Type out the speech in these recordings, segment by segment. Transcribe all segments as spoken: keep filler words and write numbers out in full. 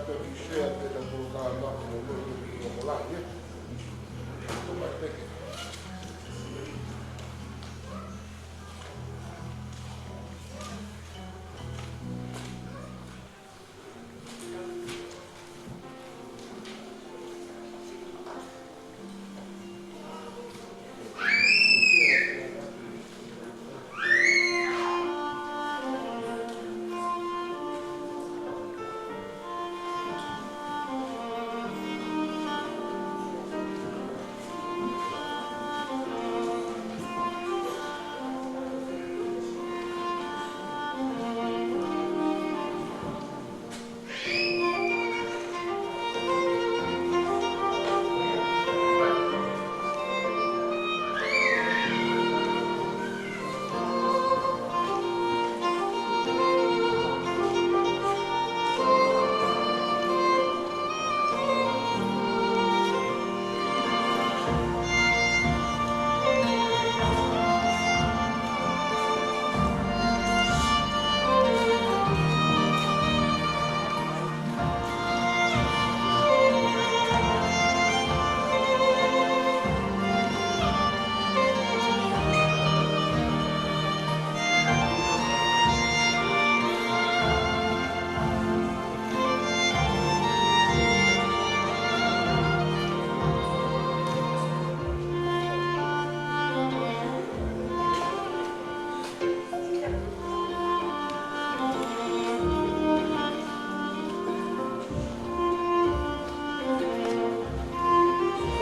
ʻE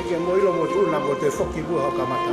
ke mo ʻilo mo tu na mo te foki mua ho kamata.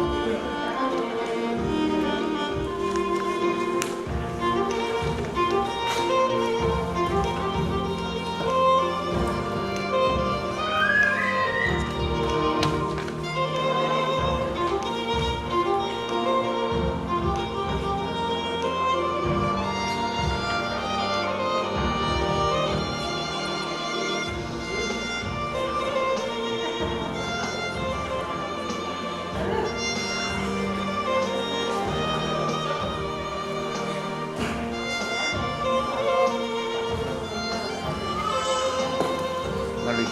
Mali.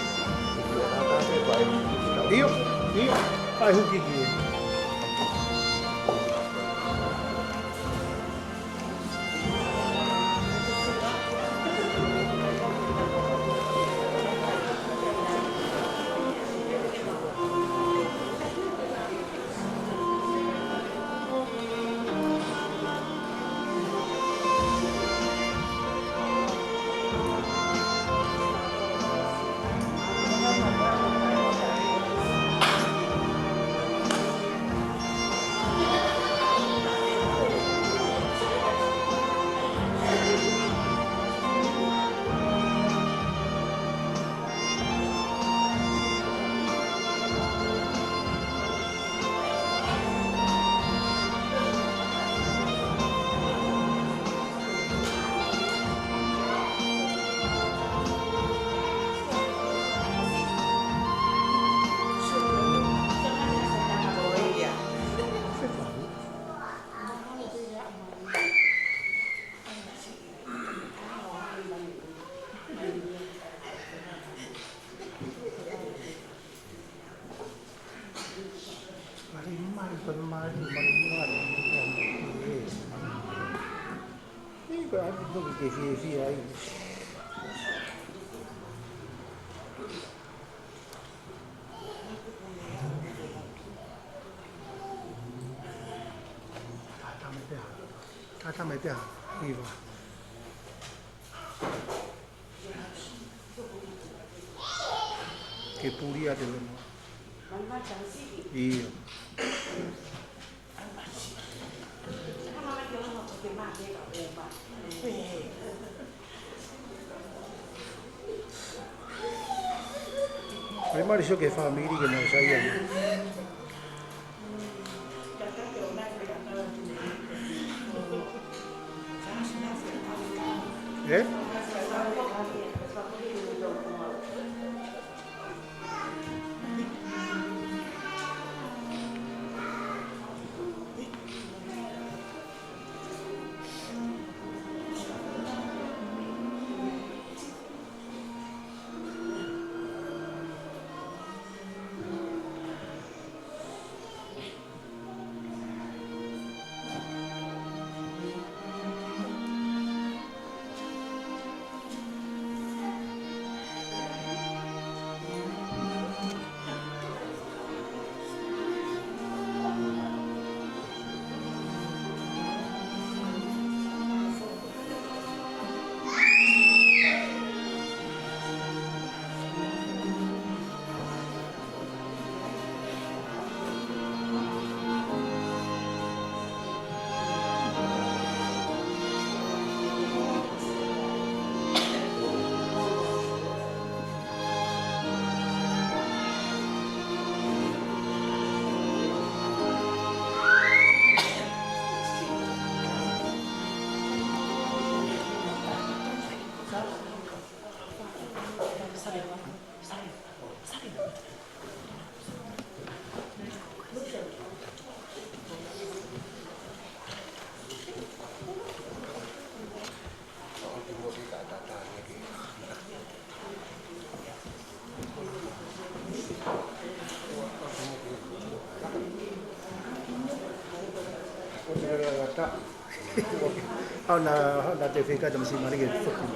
ʻIo, ʻio. Fai huki ki. Tata mai pea, iva. Ke puli atu lono. ʻIo. Ai mali sio ke fāmili ke nau sai ai. ʻE? ʻAu na, ʻauna te fika tamasiʻi mali ke foki.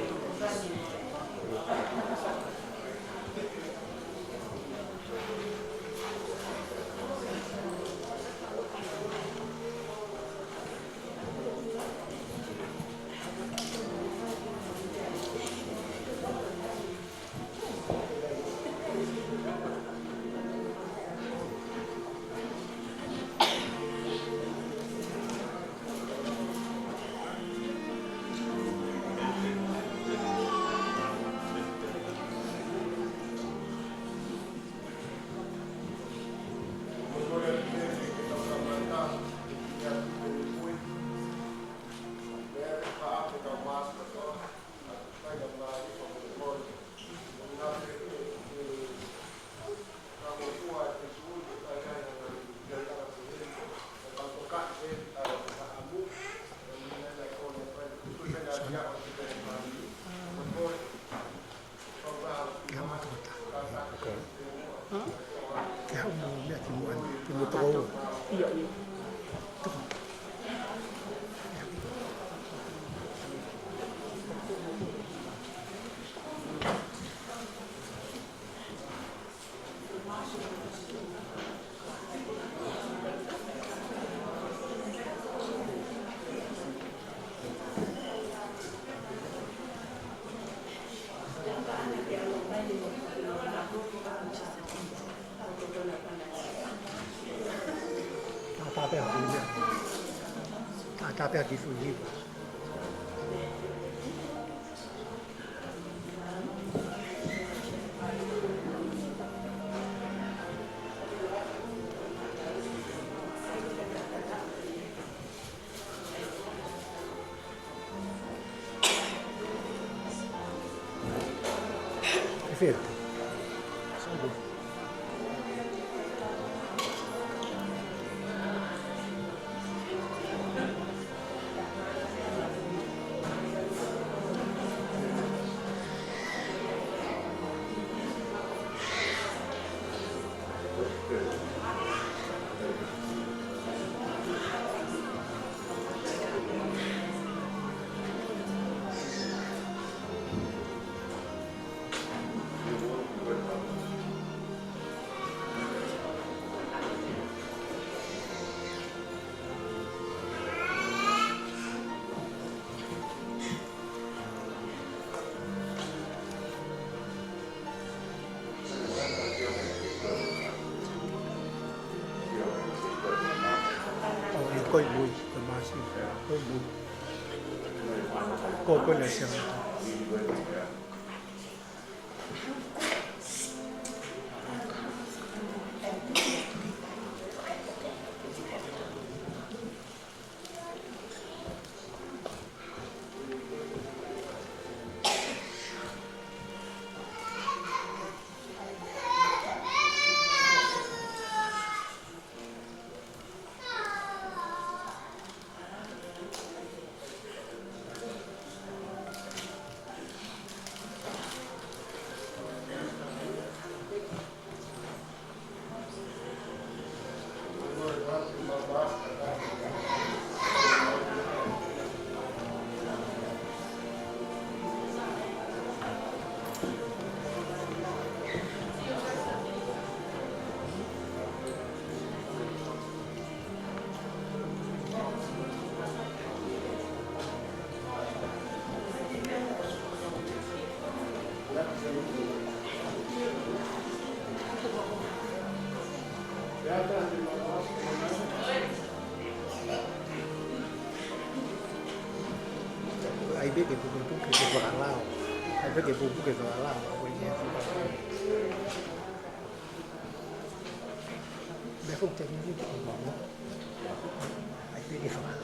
Tātā pē ha kiʻi meʻa. Tātā pē ha kiʻi fuʻu hiva. Perfeito. ʻO, ʻio, ko e mui, ko e masi, ko e mui. Ko, ko e lesi. ʻAi pē ke pukepuke ke fakalao. ʻAi pē ke pukepuke ke fakalao. Ko ia. Before te ni ke fakalao. ʻAi pē ke fakalao.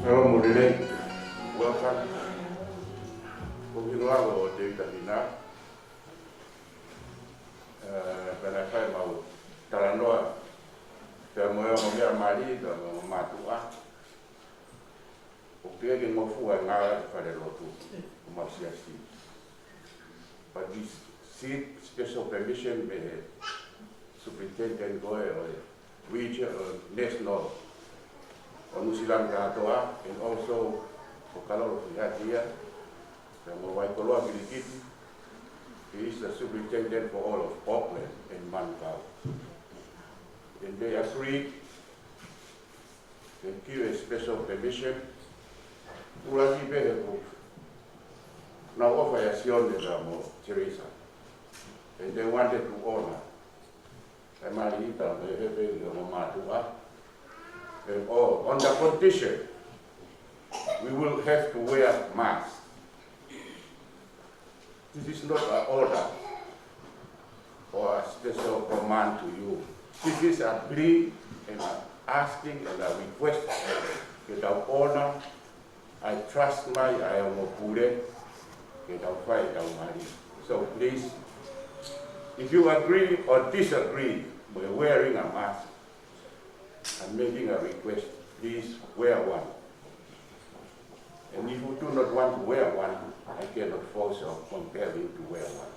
Hello, Mulile. Welcome. Ko e hingoa ʻaʻaku ko Tevita Hina. Pea naʻe fai ʻemau talanoa pea mo e ongo meʻa mali, pea mo e ongo mātuʻa. ʻOku teʻeki ke ngofua e ngāue ʻa e falelotu ʻo ʻemau siasi. But we seek special permission mei he superintendent ko ē ʻo e region, ʻo e national ʻo Nuʻusila kātoa, and also ko Kalolo Fihatia, pea mo Waikoloa Kilikiti. He is the superintendent for all of Auckland and Manukau. And they agreed and give a special permission. ʻUluaki pē he ʻoku nau ʻofa ʻia Sione pea mo Teresa. And they wanted to honor e mali ʻi he pē ʻi he ongo mātuʻa. And all, on the condition, we will have to wear masks. This is not an order or a special command to you. This is a plea and an asking and a request ke tau honor ʻa e trust mai ʻa e ongo pule ke tau fai ʻetau mali. So please, if you agree or disagree with wearing a mask, I'm making a request, please wear one. And if you do not want to wear one, I cannot force or compel you to wear one.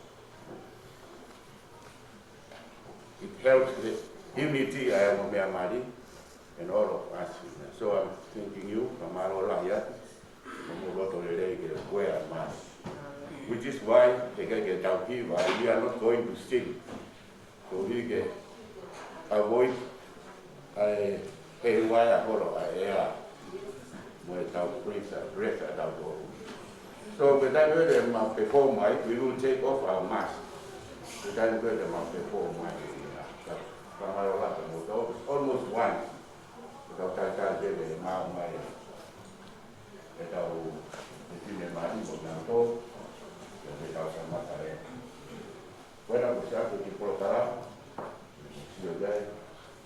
It helps the unity ʻa e ongo meʻa mali and all of us. So I'm thanking you, fakamālō lahi atu, mo e loto lelei ke wear mask. Which is why, he ʻikai ke tau hiva, we are not going to sing. Koeʻuhi ke avoid ʻa e, ʻe ʻi ai ʻa e holo ʻa e ʻea mo ʻetau freezer, freezer ʻa tautolu. So, ko e taimi ko ē te mau perform ai, we will take off our mask. Ko e taimi ko ē te mau perform ai, ka, ka mālō lahi mo tau, almost one. Ko ʻetau talitali pē ke maʻu mai ʻetau, e fefine mali mo nautolu, ʻetau Samatale. Wena ko siaku ki polokalama, sio dai,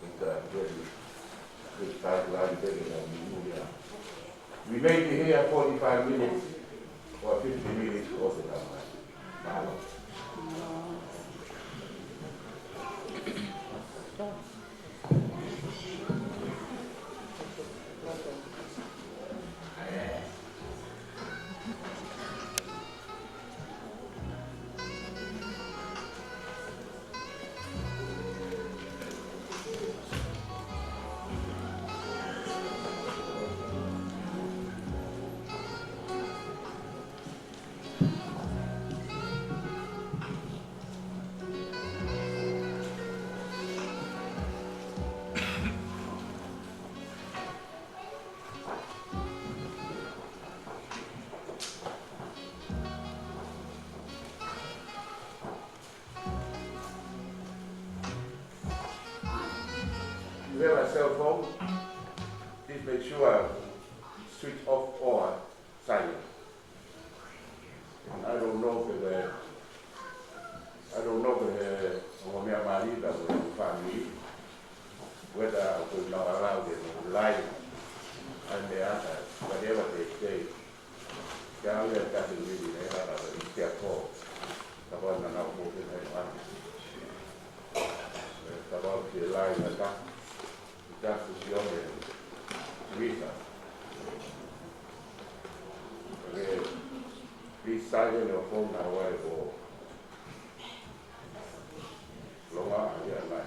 ko ka very, very tight line there, that we move here. We may be here forty-five minutes or fifty minutes or so. Mahalo. You have a cell phone? Please make sure switch off or silent. I don't know if the, I don't know if the, ongo meʻa mali, the family, whether ʻoku nau allow them to live, and they are, whatever they say, they are, it doesn't really matter, but it's their call. Kapau naʻa nau ʻomi ke nau ʻai. Kapau ke live ʻa e taha. Just as your name. Teresa. Okay. Please silent your phone now, wale ko longa ʻa ia nai.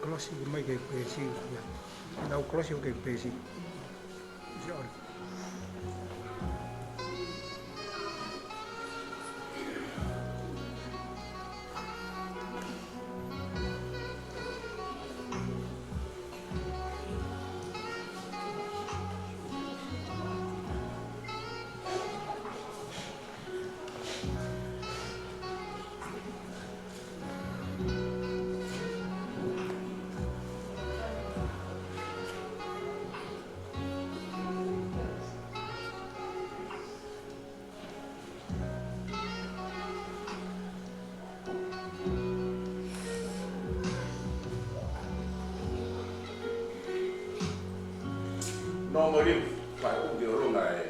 Close mai ke pesi. Nau close ke pesi. Sorry. Mou liu, fai ʻuki ʻolunga e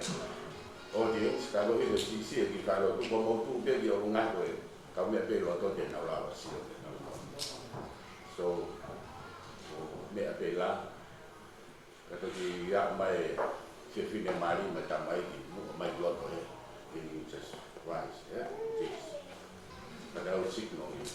audience, ka ko e ʻilo siʻisiʻi e kiʻi fai lotu, ko mou tuʻu pē ki ʻolunga ko e kau meʻa pē loto te nau lava sio ke nau. So, meʻa pē la, ka toki aʻu mai e fefine mali mo e tamaiki, muʻa mai loto he, they just rise, yeah? Yes. But I will signal you.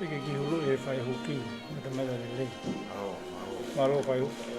ʻIkai ke hulu e fai huki, mata mata lelei. Mālō, mālō. Mālō fai huki.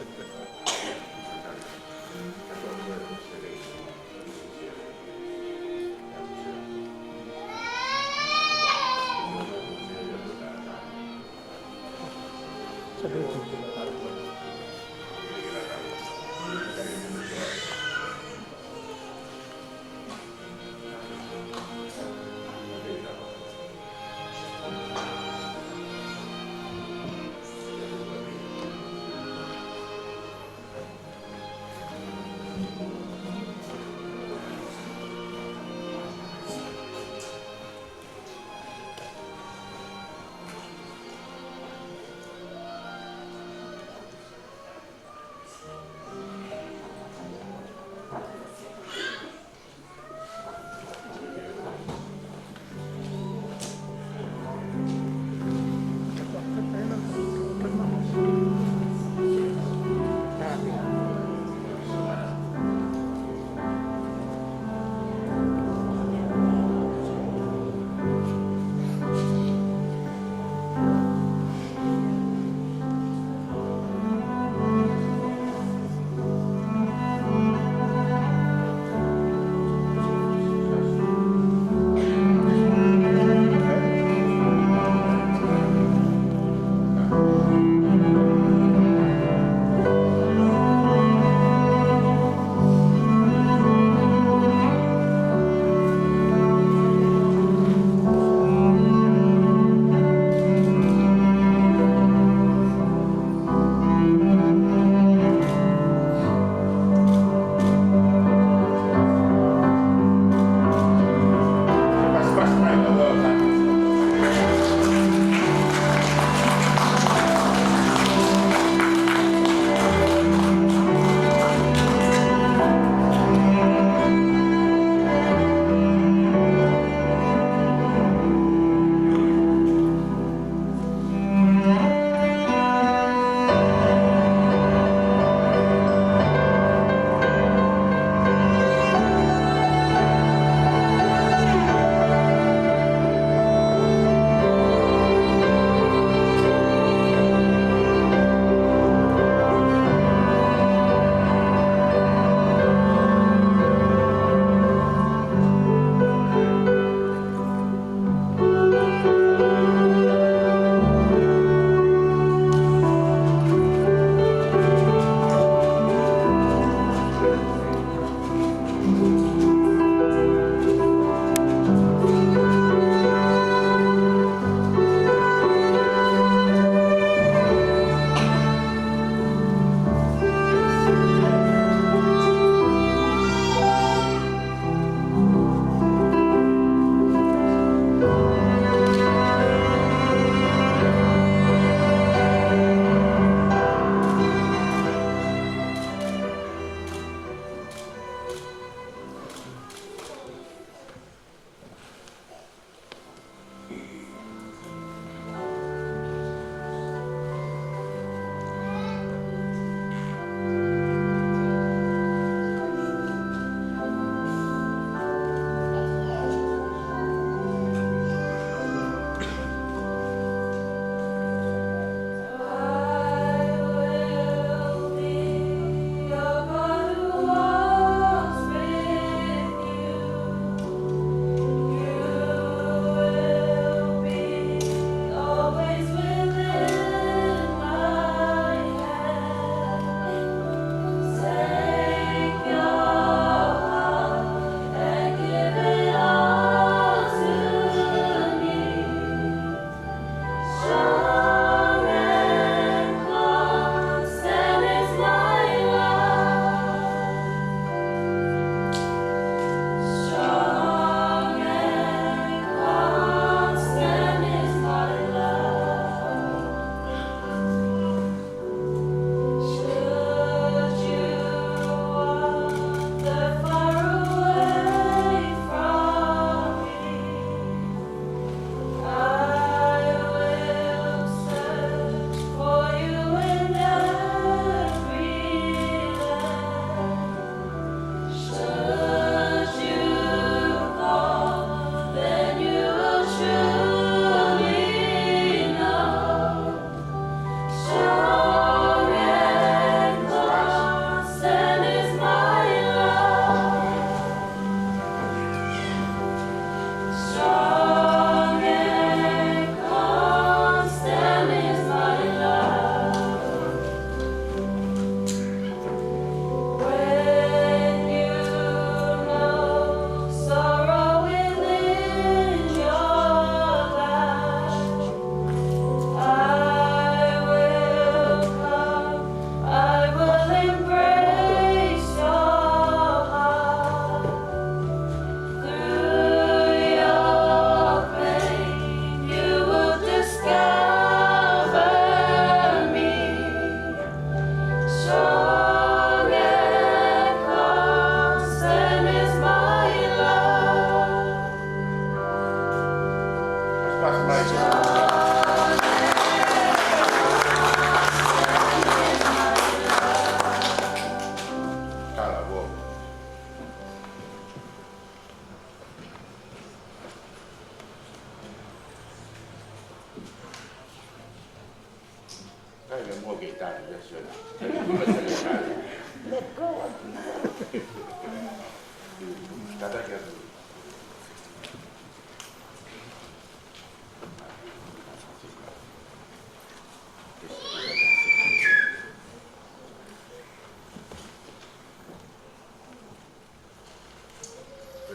Pea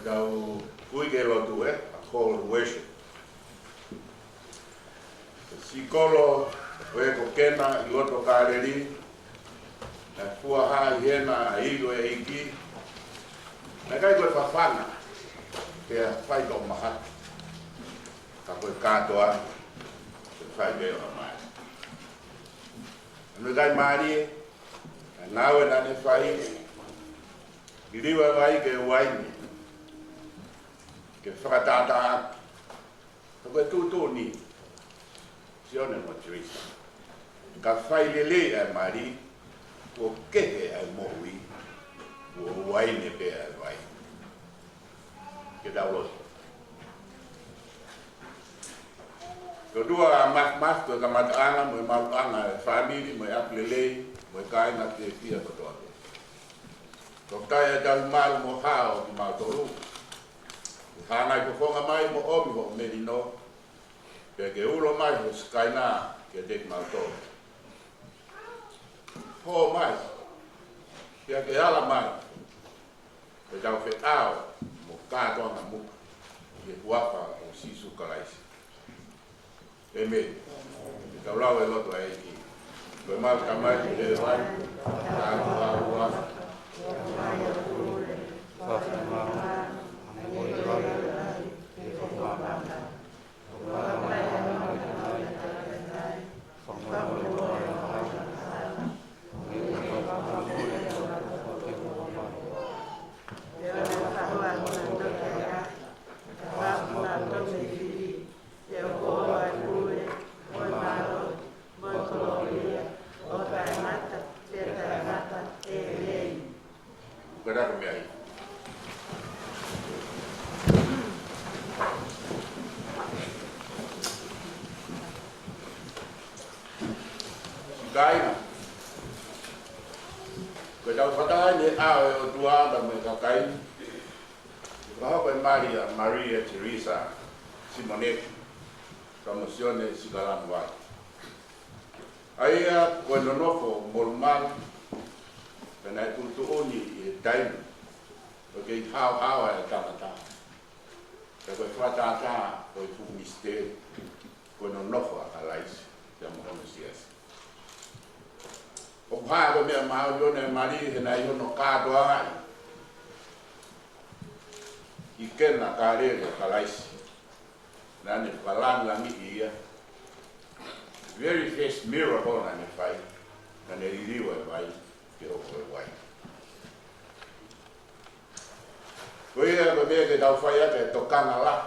tau ui ke lotu, ē, a call to worship. Siʻi kolo ʻo e kokena ʻi loto Kāleli, naʻe fuaha ʻi hena ʻa e ʻilo ʻa e ʻEiki, naʻe ʻikai ko e fafanga, pea fai ko e mahaki, ka ko e kātoa, pea fai ko e ʻomai. Naʻe ʻikai mālie ʻa e ngāue naʻa ne fai, liliu ʻa e vai ke uaine, ke fakatātā ʻaki. Ka ko e tuʻutuʻuni, Sione mo Teresa, ka fai lelei ʻa e mali, kuo kehe ʻa e moʻui, kuo uaine pē ʻa e vai. Ke tau lotu. ʻOtua Māfimafi, ko e kamataʻanga mo e maluʻanga ʻo e fāmili mo e ʻapi lelei mo e kāinga fiefia kotoa pē. Ko e tauhi malu mo hao kimautolu. Ke hāngai fofonga mai mo ʻomi hoʻo melino, pea ke ulo mai ho Sikaina kiate kimautolu. Hō mai, pea ke ala mai, pea tau feʻao mo kātoanga muʻa, ʻi he huafa ʻo Sīsū Kalaisi. ʻĒmeni. Ke tau lau e lotu ʻa e ʻEiki. Ko ʻemau Tamai ʻoku ʻi he langi, ke ke Kāinga, ko ʻetau fakataha ʻi he ʻao ʻo e ʻOtua pea mo e kakai, ʻi he fakahoko e mali ʻa Malia Teresa Simoneti, pea mo Sione Sikalamu Vai. ʻA ia ko e nonofo molumalu, pea naʻe tuʻutuʻuni ʻi he taimi ʻoku kei haohaoa e tangata. Pea ko e fakatātā ʻo e fuʻu misiteli, ko e nonofo ʻa Kalaisi pea mo hono siasi. ʻOku hā ko e meʻa māʻoniʻoni ʻa e mali he naʻe ʻi hono kātoangaʻi ʻi Kena Kāleli ʻa Kalaisi. Naʻa ne fakalāngilangiʻi ia. Very first miracle naʻa ne fai, naʻa ne liliu e vai ke hoko ko e uaine. Ko ia ko e meʻa ke tau fai atu e tokanga lahi,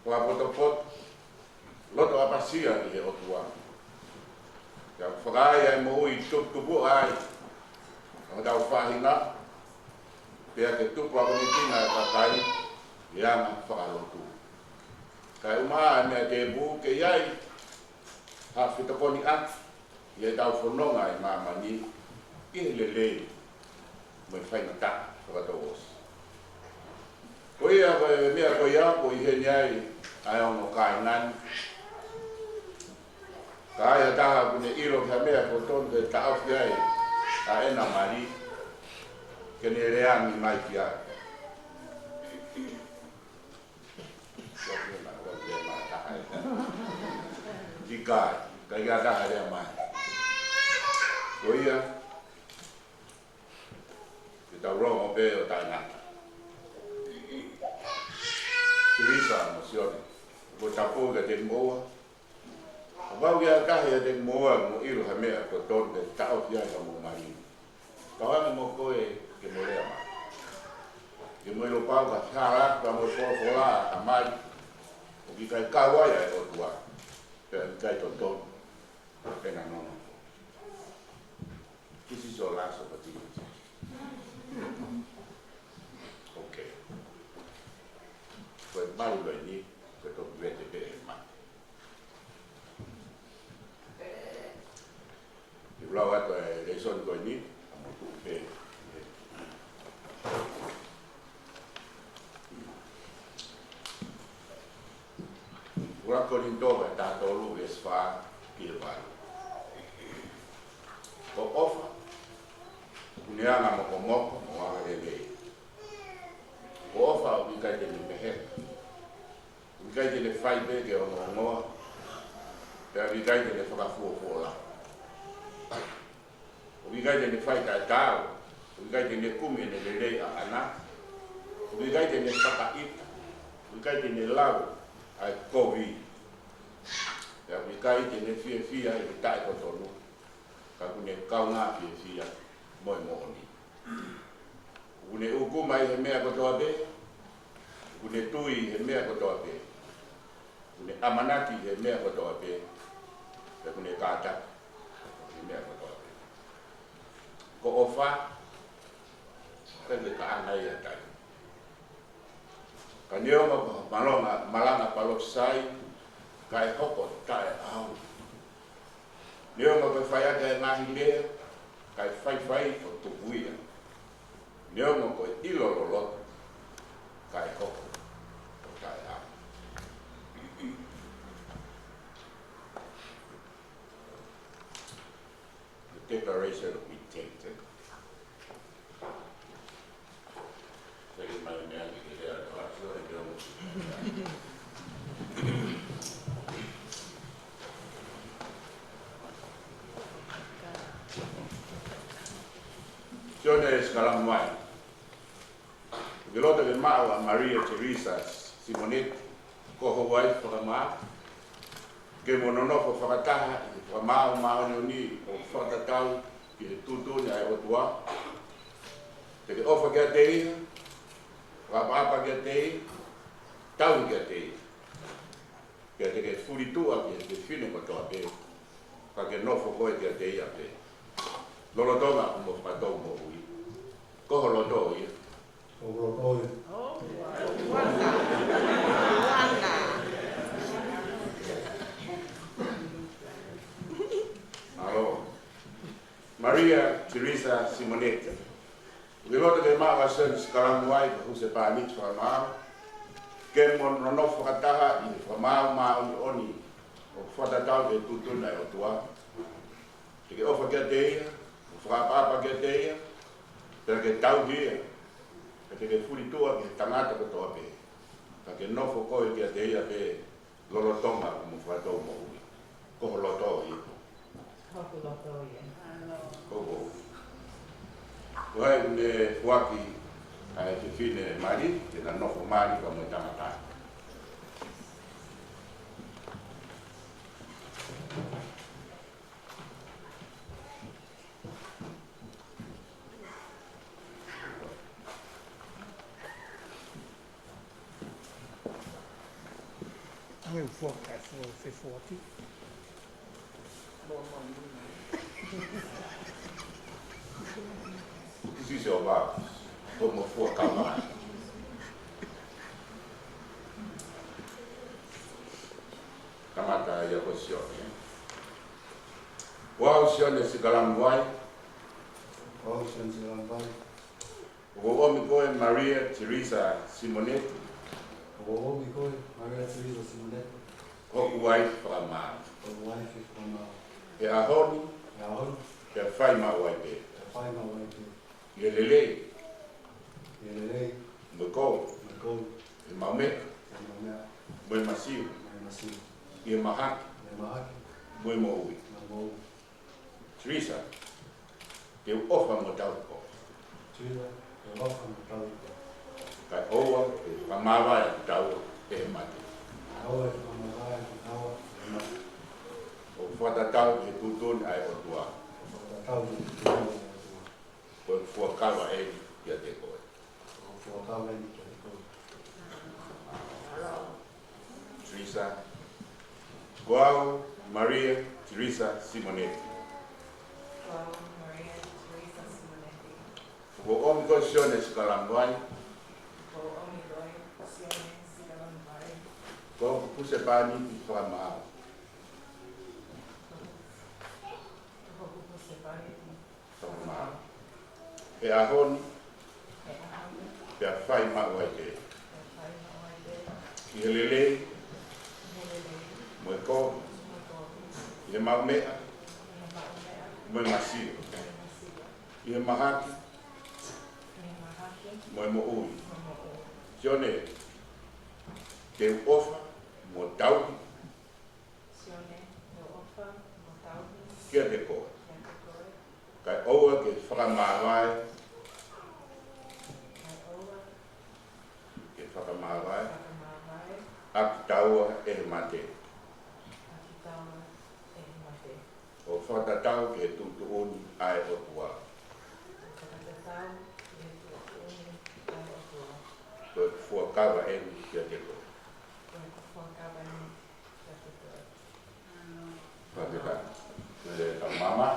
fakapotopoto, loto ʻapasia ki he ʻOtua. Ke fakaai ʻa e moʻui tuputupuʻa ai ʻa hotau faʻahinga, pea ke tupu ʻa e konitinga ʻa e kakai ʻi he anga fakalotu. Kae ʻumaʻā e meʻa tēpū ke ʻi ai ha fetokoniʻaki ʻi heʻetau fononga ʻi māmani ʻi he lelei mo e faingataʻa fakatouʻosi. Ko ia ko e meʻa ko ia ʻoku ʻi heni ai ʻa e ongo kāinga ni. Ka ai ha taha ʻoku ne ʻilo ki ha meʻa ʻoku totonu ke taʻofi ai ʻa ʻena mali, ke ne lea ange mai ki ai. ʻIkai, ʻikai ha taha lea mai. Ko ia, ke tau longo pē ʻo taʻengata. Teresa mo Sione, ʻoku ou tapou kiate kimoua. Kapau ʻoku ʻi ai ha taha ʻiate kimoua ʻoku mou ʻilo ha meʻa ʻoku totonu ke taʻofi ai homou mali, tau ange mo koe ke mo lea mai. Ke mo ʻilo pau ka hala atu pea mo e folofola ʻa e Tamai, ʻo ʻOku ʻikai kau ai ʻa e ʻOtua, pea ʻoku ʻikai totonu ʻena nonofo. This is your last opportunity. Okay. Ko e mali ko eni, ko e toki vete pē ʻe he mate. Te u lau atu e lēsoni ko eni, ka mou tuʻu pē. ʻUluaki Kolinitō vahe taha tolu veesi fā ki he valu. Ko e ʻofa, ʻoku ne anga mokomoko mo angalelei. Ko e ʻofa ʻoku ʻikai te ne meheka. ʻOku ʻikai te ne fai pē ke ongoongoa, pea ʻoku ʻikai te ne fakafuofuolahi. ʻOku ʻikai te ne fai taʻetaau, ʻoku ʻikai te ne kumi ʻene lelei ʻaʻana, ʻoku ʻikai te ne fakaʻita, ʻoku ʻikai te ne lau ʻa e kovi, pea ʻoku ʻikai te ne fiefia ʻi he taʻetotonu, ka ʻoku ne kaungā fiefia mo e moʻoni. ʻOku ne ʻūkuma ʻi he meʻa kotoa pē, ʻoku ne tui ʻi he meʻa kotoa pē, ʻoku ne ʻamanaki ʻi he meʻa kotoa pē, pea ʻoku ne kātaki ʻi he meʻa kotoa pē. Ko e ʻofa, ʻikai ke kaʻanga ia ʻi ha taimi. Ka neongo ko ha malanga, malanga palōfisai, kae hoko taʻeʻaonga. Neongo ko e fai ʻaki e ngaahi lea, kae faifai ʻo tuku ia. Neongo ko e ʻilo loloto, kae hoko ʻo taʻeʻaonga. The Declaration of Intent, eh? Sai ke mai meʻa ni ke lea atu, ʻa, sio e ke omo. Sione Sikalamuai. ʻOku ke loto ke maʻu ʻa Maria Teresa Simoneti ko ho uaifi fakamaau, ke mo nonofo fakataha ʻi he fakamaau māʻoniʻoni ʻo fakatatau ki he tuʻutuʻuni ʻa e ʻOtua? Te ke ʻofa kiate ia, fakaʻapaʻapa kiate ia, tauhi kiate ia, pea te ke fulituʻa ki he fefine kotoa pē, ka ke nofo koe kiate ia pē lolotonga hoʻomo fakatou moʻui. Ko ho loto ia. Ko ho loto ia. Mālō. Maria Teresa Simoneti. ʻOku ke loto ke maʻu ʻa Sione Sikalamuai ko ho husepāniti fakamaau, ke mo nonofo fakataha ʻi he fakamaau māʻoniʻoni ʻo fakatatau ki he tuʻutuʻuni ʻa e ʻOtua? Te ke ʻofa kiate ia, ʻo fakaʻapaʻapa kiate ia, pea ke tauhi ia, pea te ke fulituʻa ki he tangata kotoa pē, ka ke nofo koe kiate ia pē lolotonga hoʻomo fakatou moʻui. Ko ho loto ia. Ko hoku loto ia. Ko ho. Ko hai ʻoku ne foaki ʻa e fefine mali, ke na nofo mali pea mo e tangata? Anga e four, uh, four, four forty. This is your mouth. Hoʻomo fuakava. Kamata ia ko Sione. Ko au Sione Sikalamuai. Ko au Sione Sikalamuai. ʻOku ou ʻomi koe Maria Teresa Simoneti. ʻOku ou ʻomi koe Maria Teresa Simoneti. Ko hoku uaifi fakamaau. Ko hoku uaifi fakamaau. He ʻaho ni. He ʻaho ni. Pea fai maʻu ai pē. Pea fai maʻu ai pē. ʻI he lelei. ʻI he lelei. Mo e kovi. Mo e kovi. ʻI he maʻumeʻa. ʻI he maʻumeʻa. Mo e masiu. Mo e masiu. ʻI he mahaki. ʻI he mahaki. Mo e moʻui. Mo e moʻui. Teresa, te u ʻofa mo tauhi koe. Teresa, te u ʻofa mo tauhi koe. Kae ʻoua ke fakamāvae ʻa kitaua ʻe he mate. Kae ʻoua ke fakamāvae ʻa kitaua ʻe he mate. ʻO fakatatau ki he tuʻutuʻuni ʻa e ʻOtua. ʻO fakatatau ki he tuʻutuʻuni ʻa e ʻOtua. Ko e fuakava eni kiate koe. Ko e fuakava eni kiate koe. Teresa. Ko au, Maria Teresa Simoneti. Ko au, Maria Teresa Simoneti. Kuo u ʻomi ko Sione Sikalami Vai. Kuo u ʻomi ko Sione Sikalami Vai. Ko hoku husepāniti fakamaau. Ko hoku husepāniti fakamaau. He ʻaho ni, he ʻaho ni, pea fai maʻu ai pē. Pea fai maʻu ai pē. ʻI he lelei, ʻi he lelei, mo e kovi, mo e kovi, ʻi he maʻumeʻa, ʻi he maʻumeʻa, mo e masiva, mo e masiva, ʻi he mahaki, ʻi he mahaki, mo e moʻui. Mo e moʻui. Sione, te u ʻofa mo tauhi. Sione, te u ʻofa mo tauhi. Kiate koe. Kiate koe. Kae ʻoua ke fakamāvae. Kae ʻoua ke fakamāvae. Fakamāvae. ʻA kitaua ʻe he mate. ʻA kitaua ʻe he mate. ʻO fakatatau ki he tuʻutuʻuni ʻa e ʻOtua. ʻO fakatatau ki he tuʻutuʻuni ʻa e ʻOtua. Ko ʻeku fuakava eni kiate koe. Ko ʻeku fuakava eni kiate koe. Fakafetaʻi. Ke tau māmā.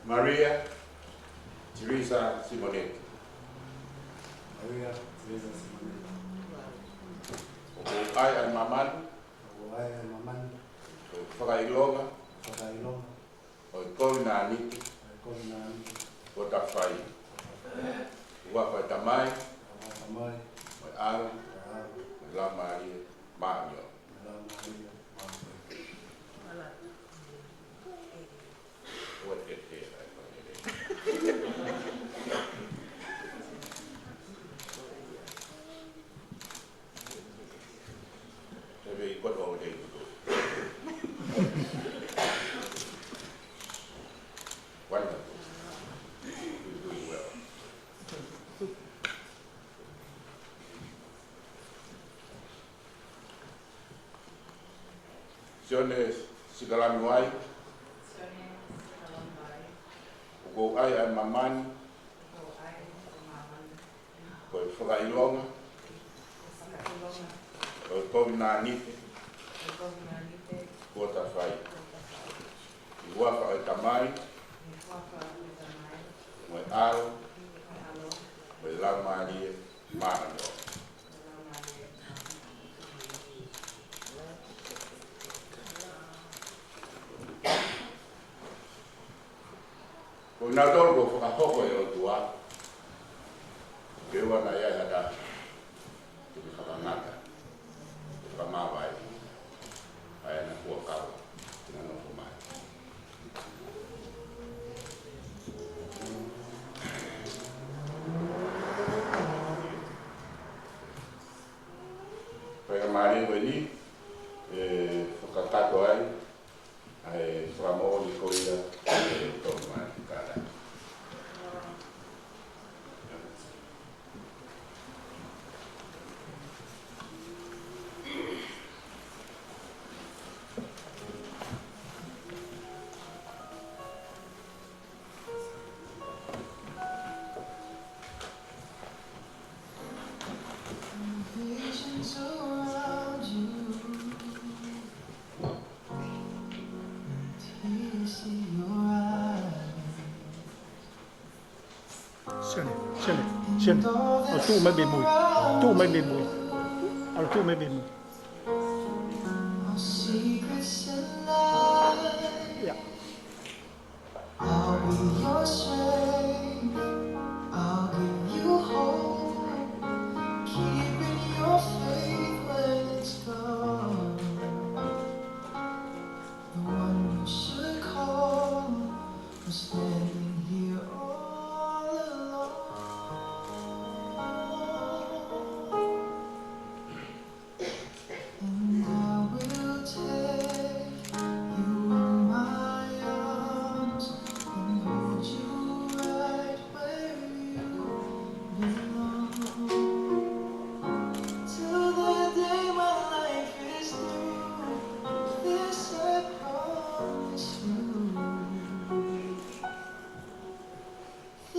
Maria Teresa Simoneti. Maria Teresa Simoneti. ʻOku ou ʻai ʻa e māmani. ʻOku ou ʻai ʻa e māmani. ʻOku ou fakaʻilonga. Fakaʻilonga. ʻOku ou kovinānite. ʻOku ou kovinānite. Kuo ta fai. Kuo ta fai. ʻI he huafa ʻo e Tamai. ʻI he huafa ʻo e Tamai. Mo e ʻAlo. Mo e ʻAlo. Mo e Laumālie Māʻoniʻoni. Mo e Laumālie Māʻoniʻoni. What did they like? Maybe you put all day to do. Wonderful. You're doing well. Sione Sikalami Vai. Sione Sikalami Vai. ʻOku ou ʻai ʻa e māmani. ʻOku ou ʻai ʻa e māmani. Ko e fakaʻilonga. Ko e fakaʻilonga. ʻOku ou kovinānite. ʻOku ou kovinānite. Kuo ta fai. Kuo ta fai. ʻI he huafa ʻo e Tamai. ʻI he huafa ʻo e Tamai. Mo e ʻAlo. Mo e ʻAlo. Mo e Laumālie Māʻoniʻoni. Ko kinautolu kuo fakahoko ʻe he ʻOtua, ke ʻoua naʻa ʻi ai ha taha te ne fakangata, te ne fakamāvae ʻa ʻena fuakava, te na nofo mai. Faingamālie ko eni, ʻe fakakakato ai ʻa e fakamoʻoni ko ia ʻe tō mai ki Kānata. Sione, Sione, Sione. ʻAlu tuʻu mai mei mui. Tuʻu mai mei mui. ʻAlu tuʻu mai mei mui. ʻIa. I'll be your strength. I'll give you hope. Keeping your faith when it's gone. The one you should call. We're standing here all alone.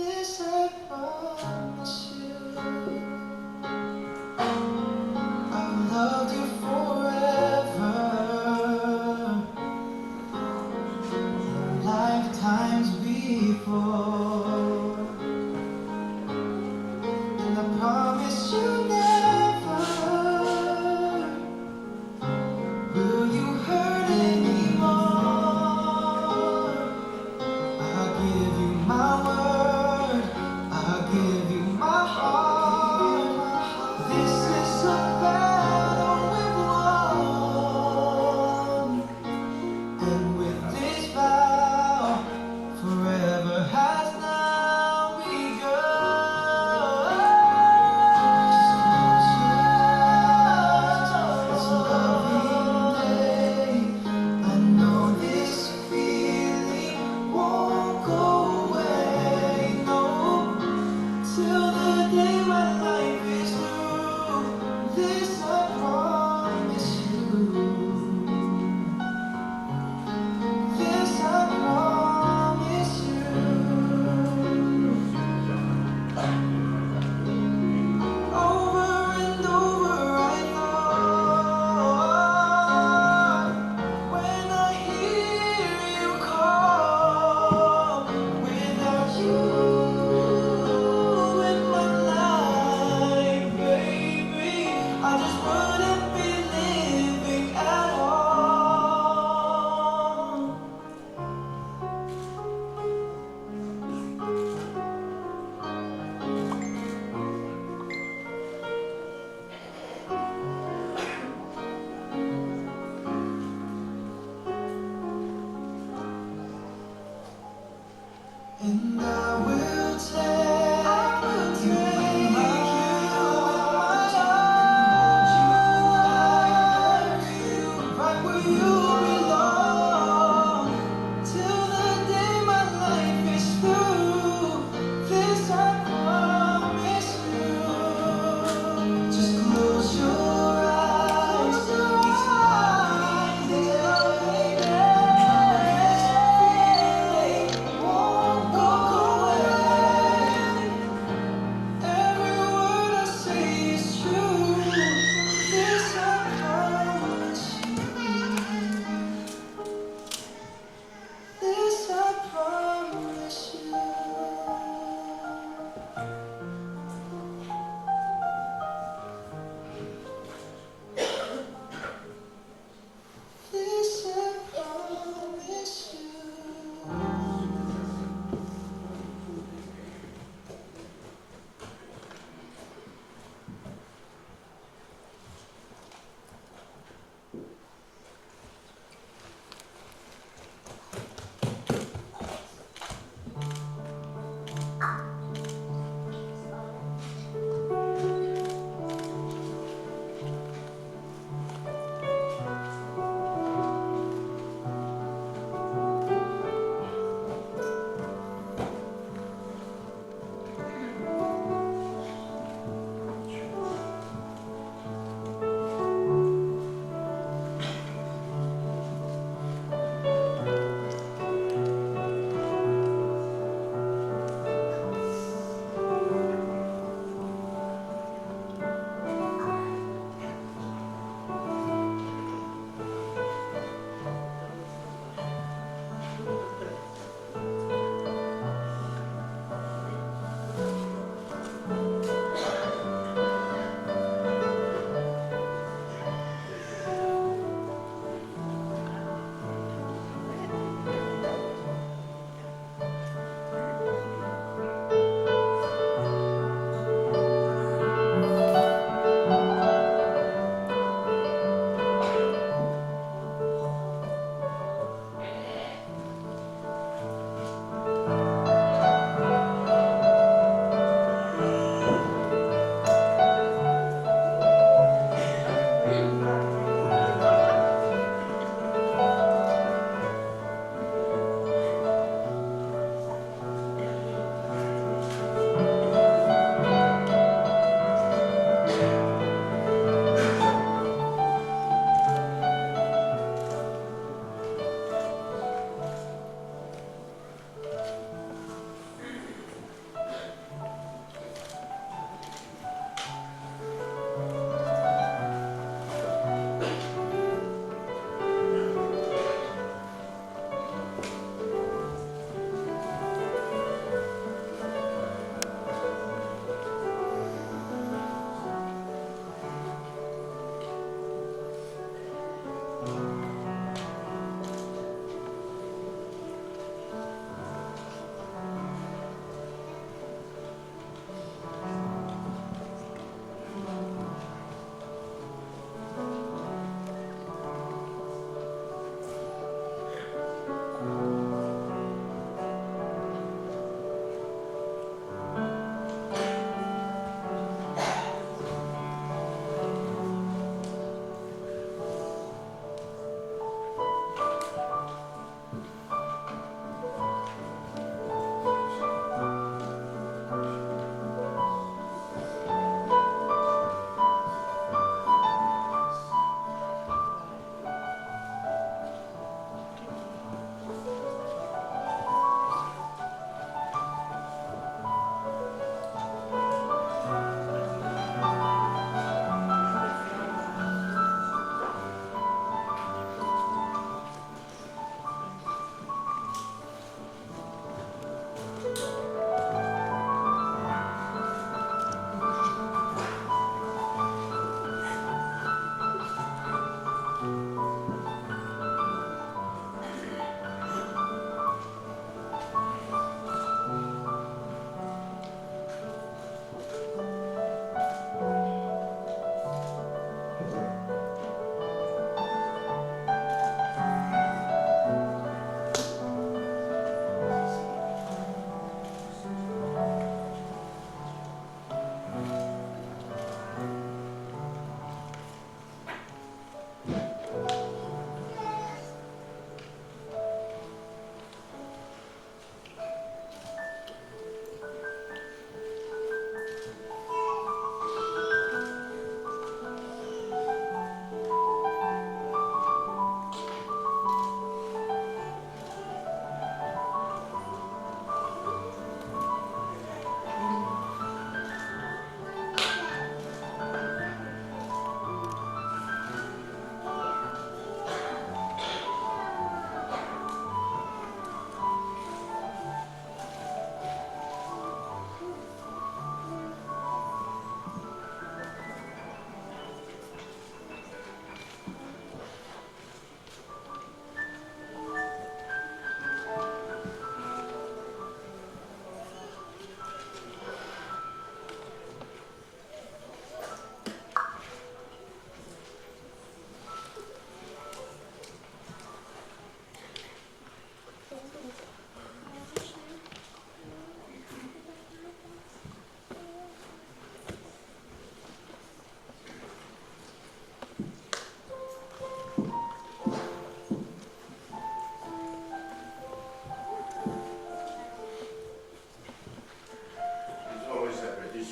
This I promise you, I've loved you forever, lifetimes before, and I promise you never will you hurt anymore. I give you my word, I give you my heart.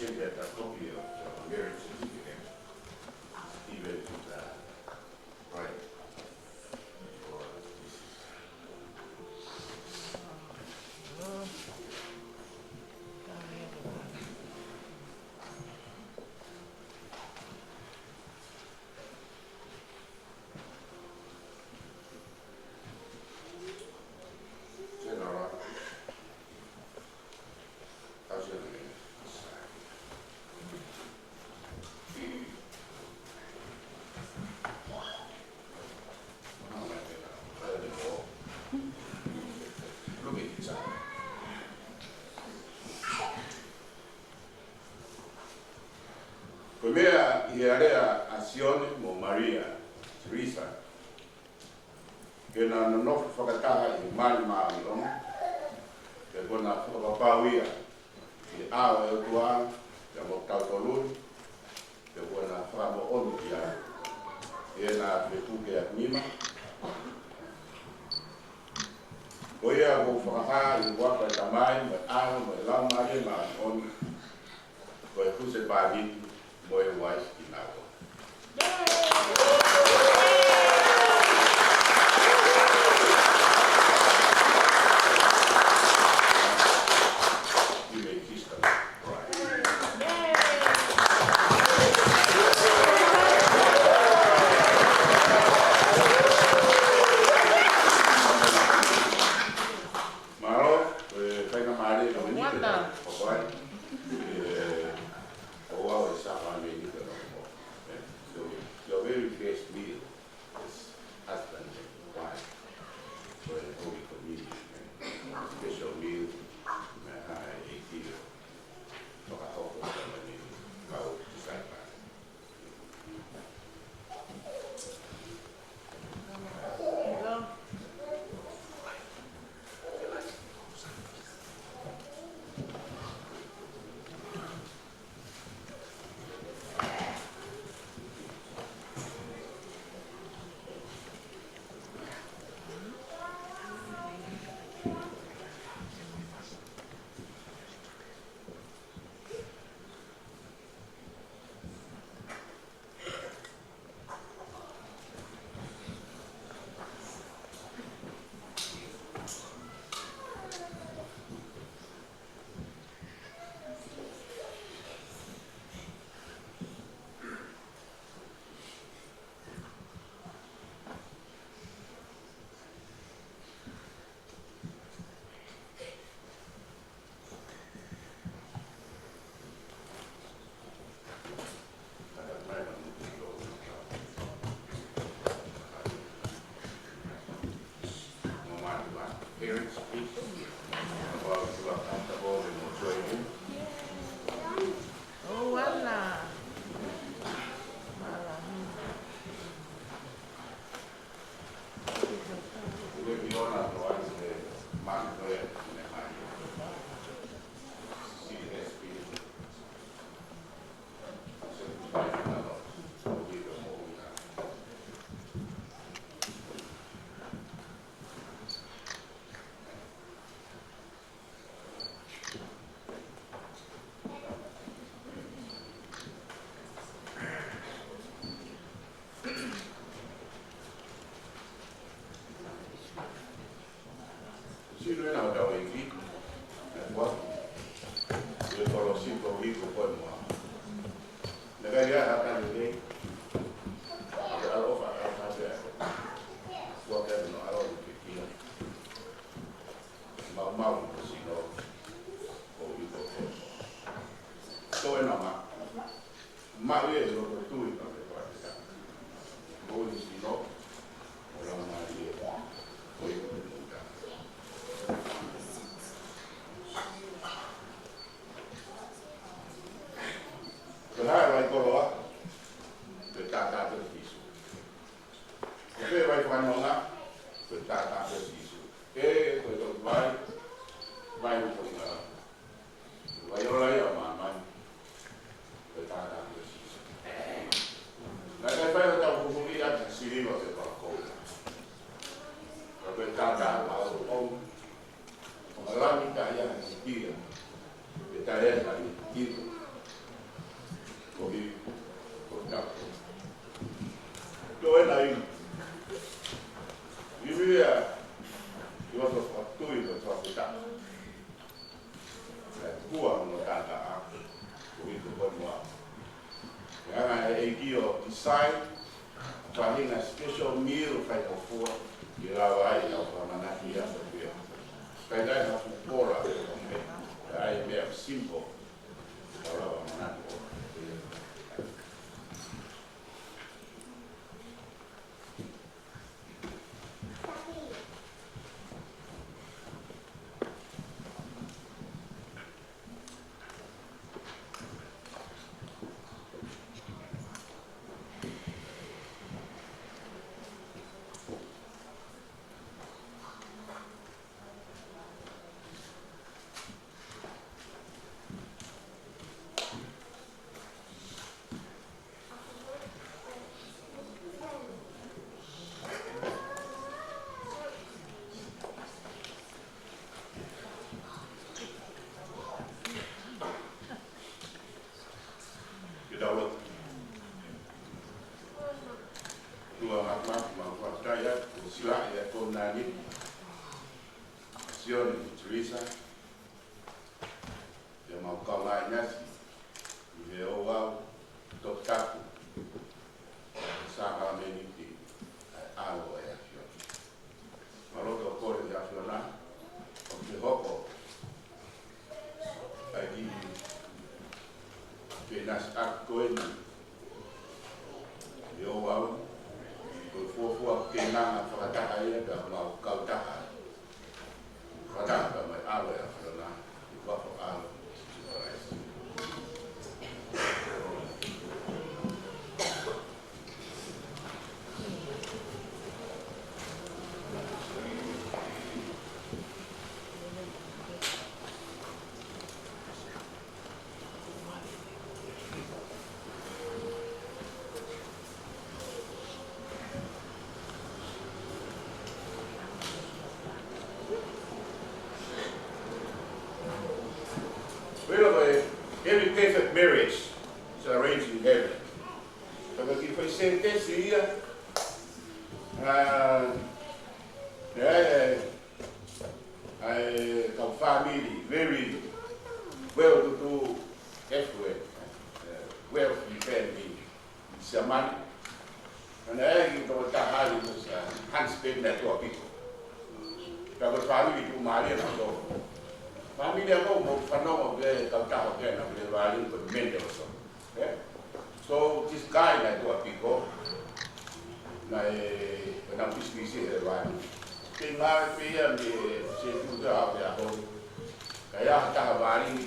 Get a copy of your marriage certificate, even to the bride. Ko e meʻa ʻi he alea ʻa Sione mo Malia Teresa, ke na nonofo fakataha ʻi he mali māʻoniʻoni, pea kuo na fakapapauʻi ia ʻi he ʻao ʻo e ʻOtua pea mo kitautolu, pea kuo na fakamoʻoni ia ʻi heʻena fepuke ʻaki nima. Ko ia kuo u fakahā ʻi he huafa ʻo e Tamai mo e ʻAlo mo e Laumālie Māʻoniʻoni, ko e husepāniti mo e uaifi kinaua. You may kiss the bride. Mālō, ē, faingamālie ko eni ke tau papai. Ē, ʻo aʻu ʻo e sāpalame ni ke nofo. Ē, so, your very first meal is husband and wife for the Holy Communion, ē. Special meal, ē, ha, e kilo. Fakahoko ko eni, kau disciple. Parents, please. About to a comfortable and enjoy you. Oh, voilà. Voilà. Sino ena hotau ʻEiki, ʻa e kuaku, ʻi he kolo siko iko koe moa. Naʻe ʻikai ha kani nei, ʻa e ʻaloʻofa, ʻaloʻofa pea. Kuaku ʻe no ʻaloʻofa ke kina. Maumau ko sino, ko iko ko. Ko e nama, maʻu ia ʻi loto tui ka me kua te ka. Ko e sino, ʻo Laumālie, ko iko ko ka. Ko e hā e vai koloa, ko e taʻataʻa pē ʻo Sīsū. Ko e hā e vai fakanonga, ko e taʻataʻa pē ʻo Sīsū. Ē, ko e toki vai, vai ʻo ko inga. Vai ola ia ʻo māmani, ko e taʻataʻa pē ʻo Sīsū. Naʻe ʻikai fai hotau huhuʻi ʻaki ha siliva pe ko ha koula. Ka ko e taʻataʻa ʻo e ʻOtua, ʻo e langi taʻe ʻi ai ha kitia, pea taʻe ʻi ai ha kitia. Ko e na i. Ivi ia, i wato fakatui ko e fakatui. Ko e kua mo tata a. Ko i ko ko mua. Ia na e ʻEiki ʻo decide, faʻahinga special meal ʻoku fai ʻe he ʻOtua, ke lava ai ʻo fakamanatu ʻa e ʻOtua. Kai tai ha fupola, ʻa e meʻa simple, ʻo lava manatu. Ke tau lotu. ʻOtua Māfimafi, mau fakafetaʻi atu, ʻoku sila ia ko nani. Sione, Teresa, ke mau kau mai nasi, ʻi he ouau, toputapu, sākalamēniti, ʻa e ʻAlo ʻo e ʻAfiona. Mau loto kole ki he ʻAfiona, ʻo ke hoko, ʻa e kiʻi fenasi ʻaki ko eni, ʻi he ouau, ko e fuofua ke nanga fakataha ia, pea mau kautaha. Fakataha pea mo e ʻAlo ʻo e ʻAfiona, ʻi he huafa ʻo e ʻAlo, Sīsū Kalaisi. Well, uh, every perfect marriage is arranged in heaven. Ka ko e kiʻi foʻi sētesi ia, ʻa, ʻa e, ʻa e kau fāmili, very well-to-do, affluent, uh, wealthy family in Siamane. Naʻe ʻi ai e kiʻi tokotaha ʻi he, uh, husband naʻe tuʻapiko. Ka ko e fāmili tuʻumālie naʻe ʻi ai. Fāmili ʻa ia ʻoku mou fanongo ki he kautaha ko ē naʻe lele vālini ko Mendelssohn. Eh? So, this guy naʻe tuʻapiko, naʻe, naʻe pisinisi he vālini. Ke ngāue pē ia mei he setuʻu ʻo aʻu ki he ʻaho ni. Ka ʻi ai ha taha vālini,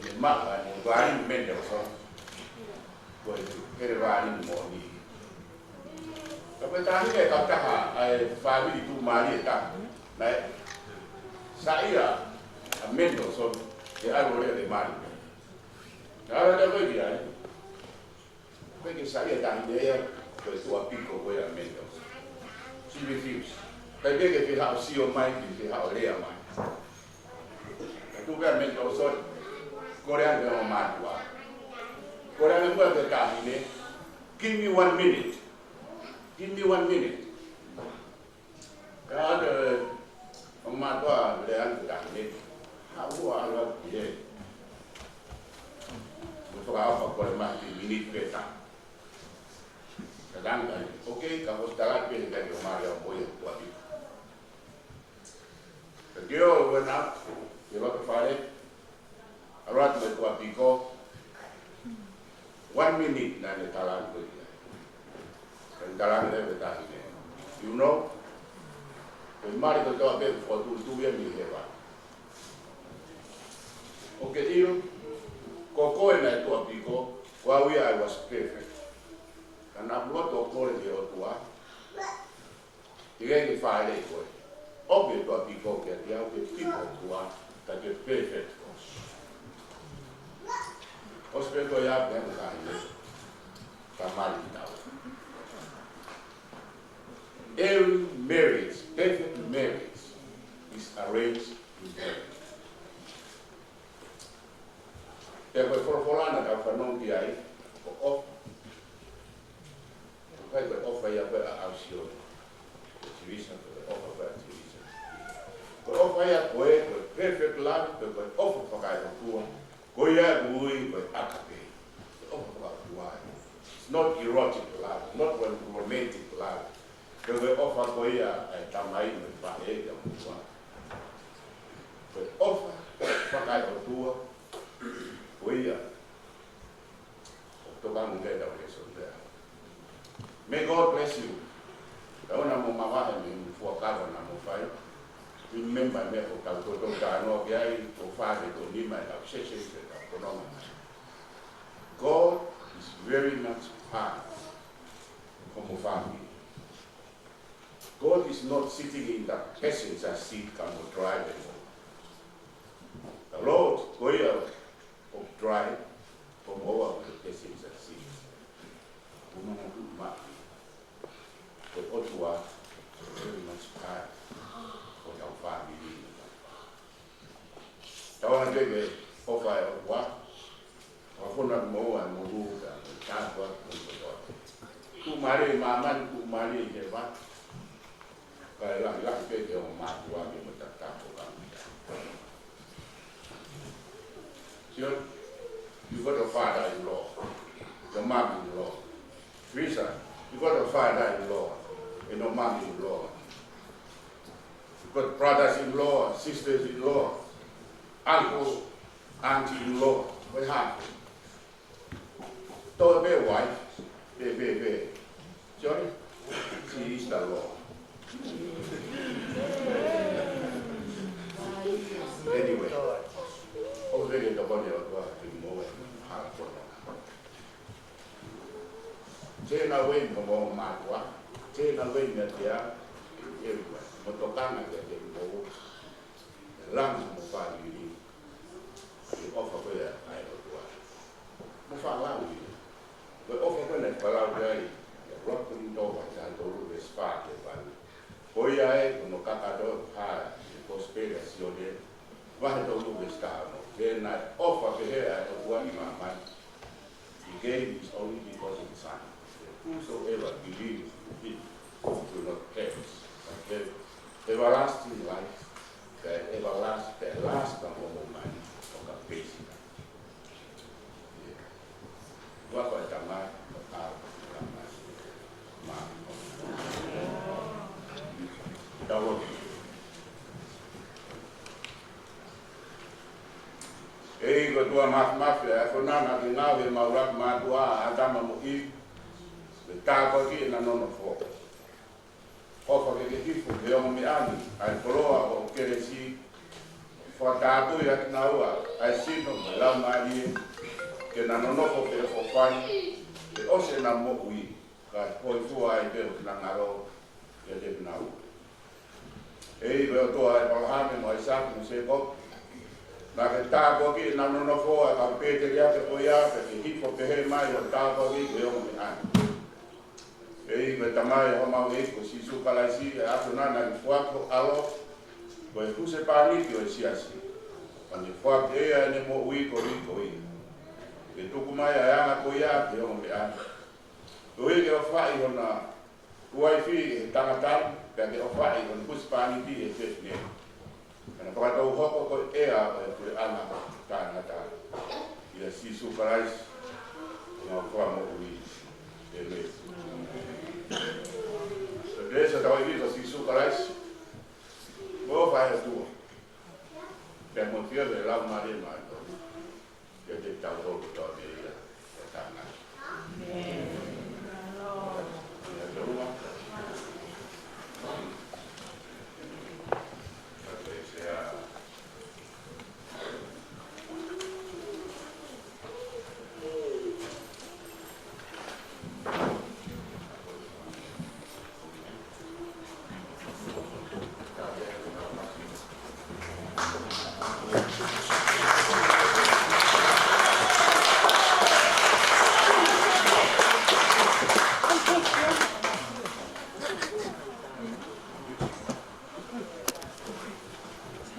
ne maʻu ʻa e vālini Mendelssohn. Ko e lele vālini moʻoni. Ka ko e taʻahine ʻo e kautaha, ʻa e fāmili tuʻumālie ʻe taha, naʻe saiʻia ʻa Mendelssohn ke ʻalu ʻo lele mali. Ka ʻalu atu ko ē ki ai, ʻikai ke saiʻia e taʻahine ia, ko e tuʻapiko ko ē ʻa Mendelssohn. She refused. ʻIkai pē ke fie haʻu ʻo sio mai, ke fie haʻu ʻo lea mai. Ka tuʻu pē ʻa Mendelssohn, kole ange ki hono mātuʻa. Kole ange muʻa ki he taʻahine, "Give me one minute. Give me one minute." Ka ʻalu ʻa e mātuʻa lea ange ki he taʻahine, "Haʻu ʻo ʻalu atu ki hē. Mo fakaʻofa kole mai kiʻi miniti pē ʻe taha." Ka tangata, "Okay, ka ʻosi tala pē he taʻahine ʻo mali ʻo moʻui ʻa e tuʻapiko." Ka ke ʻo wena, ke loto fale, ʻalu atu e tuʻapiko, one minute naʻa ne tala ange ko ia. Ka ne tala ange leva ki he taʻahine, "You know, ko e mali kotoa pē ʻoku fokotuʻutuʻu ia mei hēvani. ʻOkú ke ʻilo, ko koe naʻe tuʻapiko, ko au ia I was perfect. Ka naʻá ku loto ʻo kole ki he ʻOtua, ʻikai ke fāʻeleʻi koe. ʻOku ke tuʻapiko kiate au, ke piko ʻOtua, ka ke perfect koe." ʻOsi pē ko ia pea mo e taʻahine, ka mali ki taua. Every marriage, perfect marriage, is arranged in heaven. Pea ko e folofola naʻa tau fanongo ki ai, ko e ʻofa. Ko e ʻofa ia ko ē ʻa ʻAusiona. Ko Teresa, ko e ʻofa ko ē ʻa Teresa. Ko e ʻofa ia ko ē, ko e perfect love, ko e, ko e ʻofa fakaeʻotua. Ko ia ʻoku ui ko e agape. Ko e ʻofa fakaeʻotua. It's not erotic love, not ro-, romantic love. Ko e, ko e ʻofa ko ia ʻa e tamai mo e faʻē ki he ʻOtua. Ko e ʻofa fakaeʻotua. Ko ia. ʻOku tokanga ki ai ʻetau lēsoni pē. May God bless you. Tau ō ʻo mavahe mei he fuakava naʻa mou fai. Remember e meʻa ʻoku tau toutou talanoa ki ai, ʻoku fā pe ʻoku nima ʻetau session, ʻetau fononga mai. God is very much part of homo fāmili. God is not sitting in the passenger seat, ka mo drive mo. The Lord, ko ia ʻoku drive, ko moua ko e passenger seat. Ko e mana tuʻu mai. Ko e ʻOtua, very much part of hotau fāmili. Tau ʻalu atu ki he ʻofa ʻa e ʻOtua. Fakafonu atu moua ʻa e monū ka mo e tāpuaki mo e kotoa. Tuʻumālie ʻi māmani, tuʻumālie ʻi hēvani. Kae lahi lahi pē ki he ongo mātuʻa ke mo e tapu ʻoku ʻi ai. Sio, you got a father-in-law, your mother-in-law. Teresa, you got a father-in-law and a mother-in-law. You got brothers-in-law, sisters-in-law, uncle, auntie-in-law. Ko e hā? Tō pē wife, pē, pē, pē. Sorry? She is the law. Anyway, ʻoku ou tokoni atu ʻa e moʻui hala kono. Tēnā wei mo mo mātuʻa, tēnā wei mo te a, everyone, mo tokanga ki he moʻui. Langa mo fāmili, ʻi he ʻofa ko ia ʻa e ʻOtua. Mo fālau ia. Ko e ʻofa ko ē naʻe fālau ki ai ʻa Roma, Kolinitō vahe taha tolu veesi fā ki he valu. Ko ia ē, ko hono kakato ʻoku hā ʻi he Kosipeli ʻa Sione, vahe tolu veesi taha ono. He naʻe ʻofa pehē ʻa e ʻOtua ʻi māmani. He gave his only begotten Son, that whosoever believes in him will not perish, but have everlasting life, the everlasting, the last of all money, of the basic. Ua ko e tamai, ko e tamai. Tau ō. ʻEiki ko e ʻOtua Māfimafi, ʻa e ʻAfiona naʻa ke ngaohi ʻemau laumātuʻa ʻa ʻĀtama mo ʻIvi, ke tāpuakiʻi ʻena nonofo. ʻOfa ke ke hifo ki he ongo meʻa ni ʻa e koloa ʻo e kelesi, fakatapui ʻa kinaua ʻa e sino mo e laumālie, ke na nonofo pē ʻo fai, ke ʻosi ʻena moʻui, kae hōifua ai pē ʻo kinaua ʻiate kinaua. ʻEiki ko e ʻOtua ʻo ʻĒpalahame mo ʻAisake mo Sēkope, naʻa ke tāpuakiʻi ʻena nonofo ʻa e kau pēteliake ko ia, pea ke hifo pehē mai ʻo tāpuakiʻi ki he ongo meʻa ni. ʻEiki ko e Tamai ʻo homau ʻEiki ko Sīsū Kalaisi, ʻa e ʻAfiona naʻa ke foaki ho ʻAlo ko e husepāniti ʻo e siasi, pea ne foaki ʻe ia ʻene moʻui koeʻuhi ko ia, ke tuku mai ʻa e anga ko ia ki he ongo meʻa ni. Koeʻuhi ke ʻofaʻi hona uaifi ʻe he tangata ni, pea ke ʻofaʻi hono husepāniti ʻe he fefine ni. Pea na fakatou hoko ko e ʻea ʻo e puleʻanga taʻengata. ʻIa Sīsū Kalaisi, ko homau Fakamoʻui. ʻĒmeni. Ko e kelesi ʻa hotau ʻEiki ko Sīsū Kalaisi, mo e ʻofa ʻa e ʻOtua, pea mo e feohi ʻa e Laumālie Māʻoniʻoni, ke ʻiate kitautolu kotoa pē ia, ʻo taʻengata.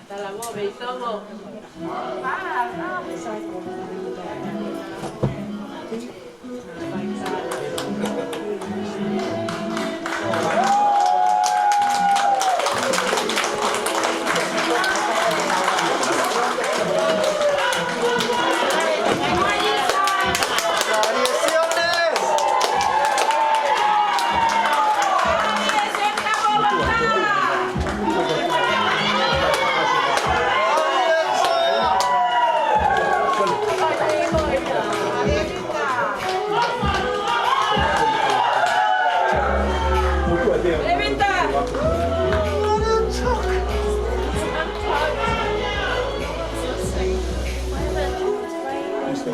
Tala mo vei tongo. Ih,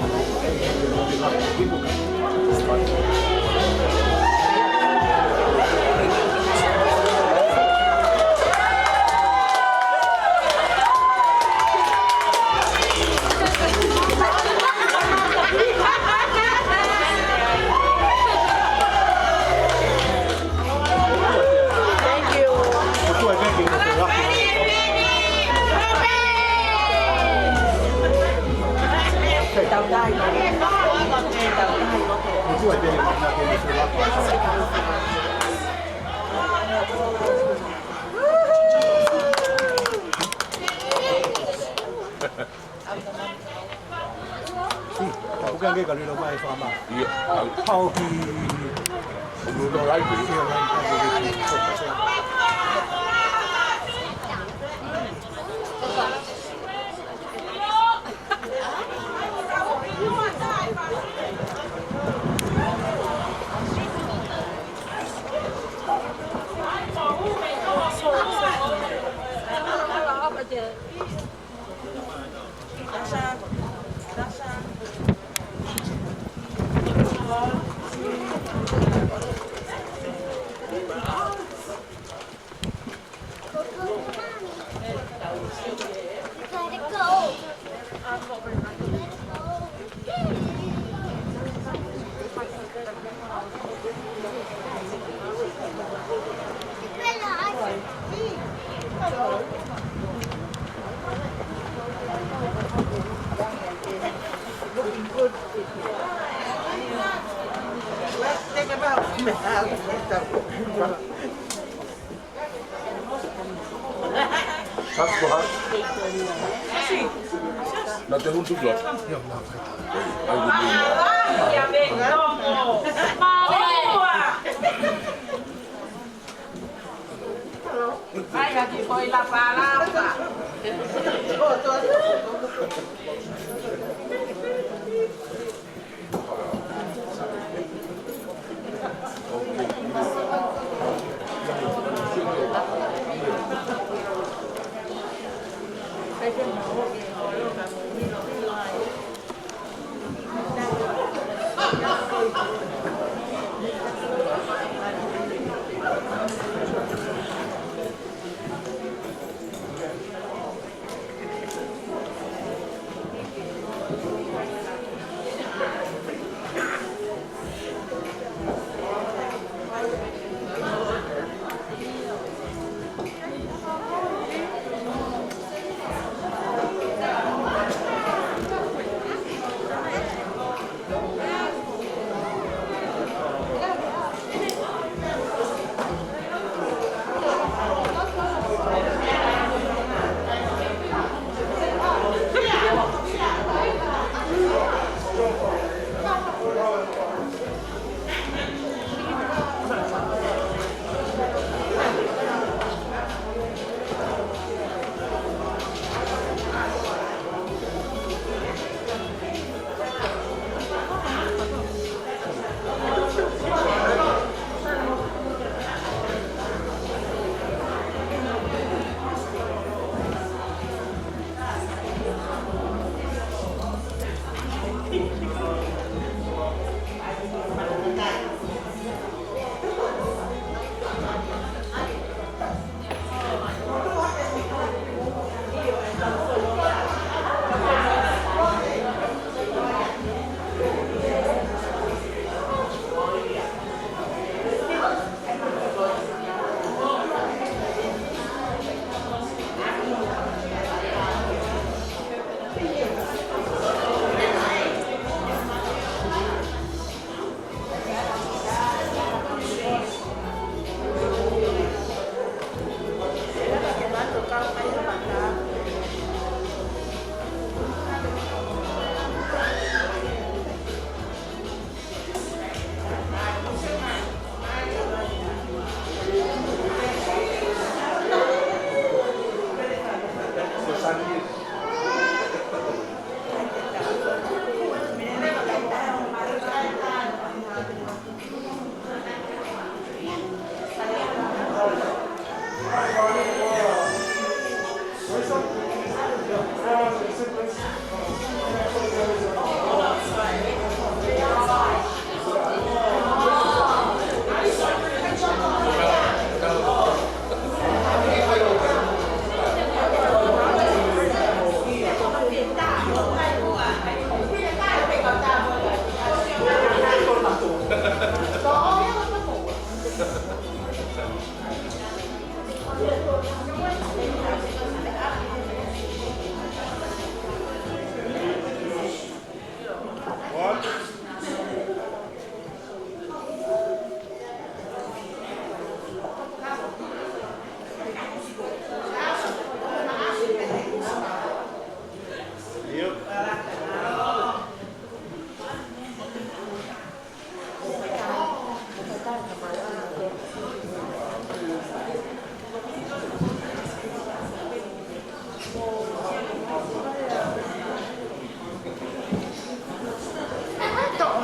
ka buka ange ka lilo mai fama. Ia, au. Hau ki. Au lilo lai ki. Ia, lai ki. Looking good. Let's take about That's what I. Not the one to block. I would be. Ai, aki foʻi lapalapa.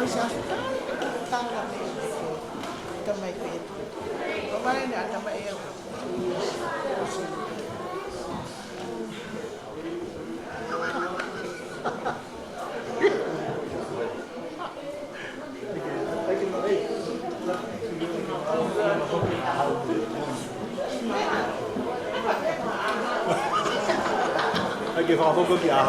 Sa tau tala mai ko e tamai ko e. Ko mai ne a tamai e. ʻAi ke fakahoko ki a.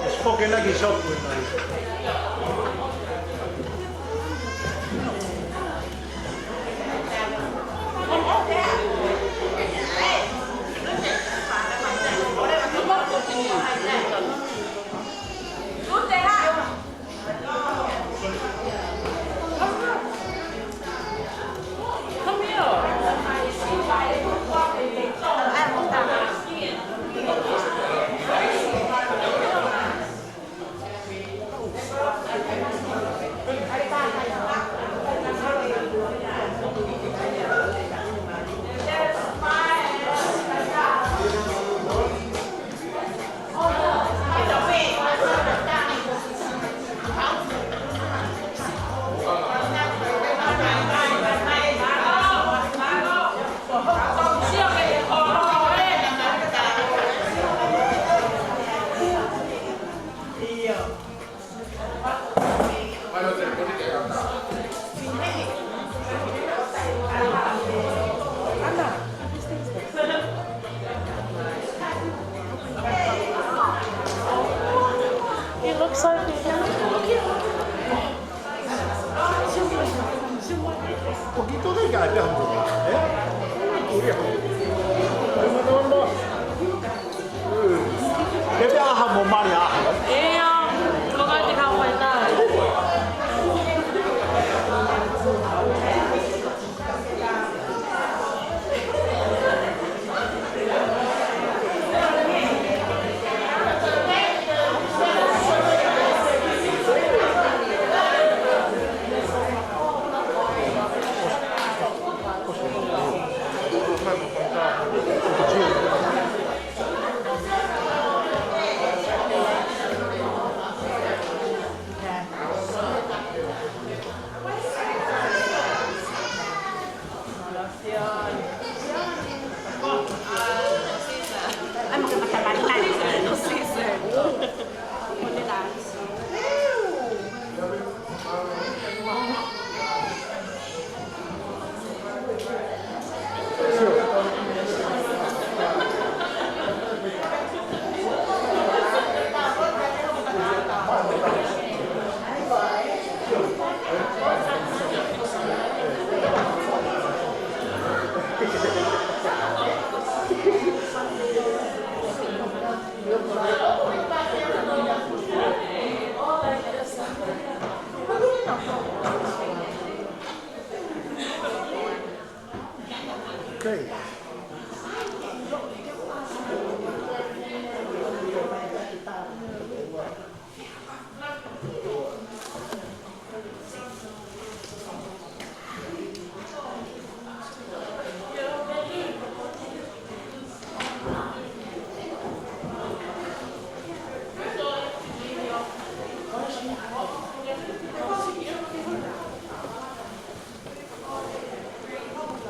It's fucking lucky shot with my. He looks like Poquito de gata, ¿eh?